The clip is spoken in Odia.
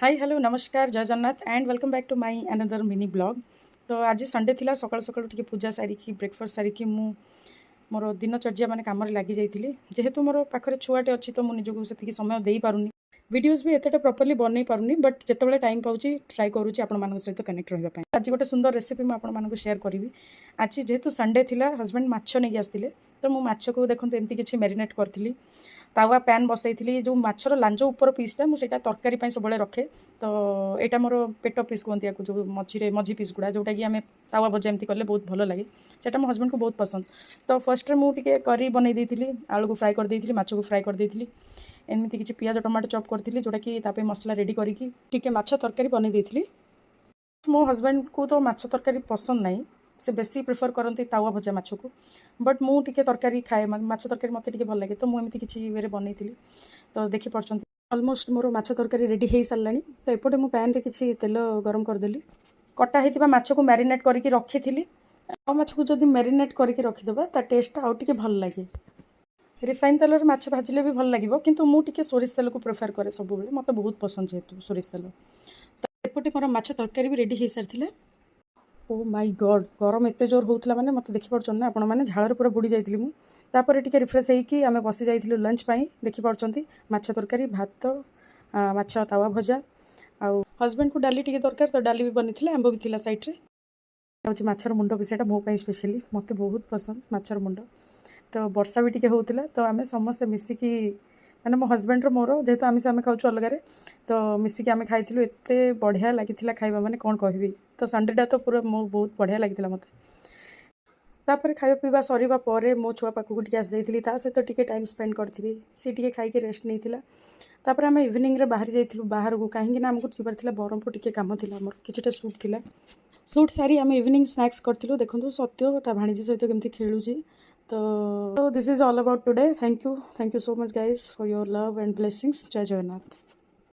ହାଇ, ହ୍ୟାଲୋ, ନମସ୍କାର, ଜୟ Jagannath and welcome back to my another mini vlog। ତ ଆଜି ସଣ୍ଡେ ଥିଲା। ସକାଳୁ ସକାଳୁ ଟିକେ ପୂଜା ସାରିକି, ବ୍ରେକଫାଷ୍ଟ ସାରିକି ମୁଁ ମୋର ଦିନଚର୍ଯ୍ୟା ମାନେ କାମରେ ଲାଗିଯାଇଥିଲି। ଯେହେତୁ ମୋର ପାଖରେ ଛୁଆଟେ ଅଛି, ତ ମୁଁ ନିଜକୁ ସେତିକି ସମୟ ଦେଇପାରୁନି, ଭିଡ଼ିଓଜ୍ ବି ଏତେଟା ପ୍ରପରଲି ବନେଇ ପାରୁନି। ବଟ୍ ଯେତେବେଳେ ଟାଇମ୍ ପାଉଛି, ଟ୍ରାଏ କରୁଛି ଆପଣମାନଙ୍କ ସହିତ କନେକ୍ଟ ରହିବା ପାଇଁ। ଆଜି ଗୋଟେ ସୁନ୍ଦର ରେସିପି ମୁଁ ଆପଣମାନଙ୍କୁ ସେୟାର କରିବି। ଆଜି ଯେହେତୁ ସଣ୍ଡେ ଥିଲା, ହଜବେଣ୍ଡ ମାଛ ନେଇକି ଆସିଥିଲେ। ତ ମୁଁ ମାଛକୁ ଦେଖନ୍ତୁ ଏମିତି କିଛି ମ୍ୟାରିନେଟ୍ କରିଥିଲି। ତାୱା ପ୍ୟାନ୍ ବସେଇଥିଲି। ଯେଉଁ ମାଛର ଲାଞ୍ଜ ଉପର ପିସ୍ଟା, ମୁଁ ସେଇଟା ତରକାରୀ ପାଇଁ ସବୁବେଳେ ରଖେ। ତ ଏଇଟା ମୋର ପେଟ ପିସ୍ କୁହନ୍ତି ୟାକୁ, ଯେଉଁ ମଝିରେ ମଝି ପିସ୍ ଗୁଡ଼ା, ଯେଉଁଟାକି ଆମେ ତାୱା ଭଜା ଏମିତି କଲେ ବହୁତ ଭଲ ଲାଗେ। ସେଇଟା ମୋ ହଜବେଣ୍ଡକୁ ବହୁତ ପସନ୍ଦ। ତ ଫାର୍ଷ୍ଟରେ ମୁଁ ଟିକେ କରି ବନେଇ ଦେଇଥିଲି, ଆଳୁକୁ ଫ୍ରାଏ କରିଦେଇଥିଲି, ମାଛକୁ ଫ୍ରାଏ କରିଦେଇଥିଲି। ଏମିତି କିଛି ପିଆଜ, ଟମାଟୋ ଚପ୍ କରିଥିଲି, ଯେଉଁଟାକି ତା ପାଇଁ ମସଲା ରେଡ଼ି କରିକି ଟିକେ ମାଛ ତରକାରୀ ବନେଇ ଦେଇଥିଲି। ମୋ ହଜବେଣ୍ଡକୁ ତ ମାଛ ତରକାରୀ ପସନ୍ଦ ନାହିଁ। ସେ ବେଶୀ ପ୍ରିଫର୍ କରନ୍ତି ତାୱା ଭଜା ମାଛକୁ। ବଟ୍ ମୁଁ ଟିକେ ତରକାରୀ ଖାଏ, ମାନେ ମାଛ ତରକାରୀ ମୋତେ ଟିକେ ଭଲ ଲାଗେ। ତ ମୁଁ ଏମିତି କିଛି ୱେରେ ବନେଇଥିଲି। ତ ଦେଖିପାରୁଛନ୍ତି, ଅଲମୋଷ୍ଟ ମୋର ମାଛ ତରକାରୀ ରେଡ଼ି ହେଇସାରିଲାଣି। ତ ଏପଟେ ମୁଁ ପ୍ୟାନ୍ରେ କିଛି ତେଲ ଗରମ କରିଦେଲି। କଟା ହେଇଥିବା ମାଛକୁ ମ୍ୟାରିନେଟ୍ କରିକି ରଖିଥିଲି। ଆଉ ମାଛକୁ ଯଦି ମ୍ୟାରିନେଟ୍ କରିକି ରଖିଦେବା, ତା ଟେଷ୍ଟଟା ଆଉ ଟିକେ ଭଲ ଲାଗେ। ରିଫାଇନ୍ ତେଲରେ ମାଛ ଭାଜିଲେ ବି ଭଲ ଲାଗିବ, କିନ୍ତୁ ମୁଁ ଟିକେ ସୋରିଷ ତେଲକୁ ପ୍ରିଫର୍ କରେ ସବୁବେଳେ। ମୋତେ ବହୁତ ପସନ୍ଦ ଯେହେତୁ ସୋରିଷ ତେଲ। ତ ଏପଟେ ମୋର ମାଛ ତରକାରୀ ବି ରେଡ଼ି ହେଇସାରିଥିଲା। ଓ ମାଇ ଗଡ଼୍, ଗରମ ଏତେ ଜୋର ହେଉଥିଲା, ମାନେ ମୋତେ ଦେଖିପାରୁଛନ୍ତି ନା ଆପଣମାନେ, ଝାଳରେ ପୁରା ବୁଡ଼ି ଯାଇଥିଲି ମୁଁ। ତାପରେ ଟିକେ ରିଫ୍ରେଶ୍ ହେଇକି ଆମେ ବସି ଯାଇଥିଲୁ ଲଞ୍ଚ ପାଇଁ। ଦେଖିପାରୁଛନ୍ତି, ମାଛ ତରକାରୀ, ଭାତ, ମାଛ ତାୱା ଭଜା ଆଉ ହଜବେଣ୍ଡକୁ ଡାଲି ଟିକେ ଦରକାର, ତ ଡାଲି ବି ବନିଥିଲା। ଆମ୍ବ ବି ଥିଲା ସାଇଡ଼୍ରେ। ହେଉଛି ମାଛର ମୁଣ୍ଡ ପିସ୍। ମୋ ପାଇଁ ସ୍ପେଶାଲି, ମୋତେ ବହୁତ ପସନ୍ଦ ମାଛର ମୁଣ୍ଡ। ତ ବର୍ଷା ବି ଟିକେ ହେଉଥିଲା। ତ ଆମେ ସମସ୍ତେ ମିଶିକି, ମାନେ ମୋ ହଜବେଣ୍ଡର ମୋର, ଯେହେତୁ ଆମିଷ ଆମେ ଖାଉଛୁ ଅଲଗାରେ, ତ ମିଶିକି ଆମେ ଖାଇଥିଲୁ। ଏତେ ବଢ଼ିଆ ଲାଗିଥିଲା ଖାଇବା, ମାନେ କ'ଣ କହିବି। ତ ସଣ୍ଡେଟା ତ ପୁରା ମୋ ବହୁତ ବଢ଼ିଆ ଲାଗିଥିଲା ମୋତେ। ତାପରେ ଖାଇବା ପିଇବା ସରିବା ପରେ ମୋ ଛୁଆ ପାଖକୁ ଟିକେ ଆସିଯାଇଥିଲି। ତା ସହିତ ଟିକେ ଟାଇମ୍ ସ୍ପେଣ୍ଡ କରିଥିଲି। ସିଏ ଟିକେ ଖାଇକି ରେଷ୍ଟ ନେଇଥିଲା। ତାପରେ ଆମେ ଇଭିନିଂରେ ବାହାରି ଯାଇଥିଲୁ ବାହାରକୁ, କାହିଁକି ନା ଆମକୁ ଯିବାର ଥିଲା ବ୍ରହ୍ମପୁର। ଟିକେ କାମ ଥିଲା ଆମର, କିଛିଟା ସୁଟ୍ ଥିଲା। ସୁଟ୍ ସାରି ଆମେ ଇଭିନିଂ ସ୍ନାକ୍ସ କରିଥିଲୁ। ଦେଖନ୍ତୁ, ସତ୍ୟ ତା ଭାଣିଜୀ ସହିତ କେମିତି ଖେଳୁଛି। ତ this is all about today. Thank you, thank you so much, guys, for your love and blessings. Jay Jagannath.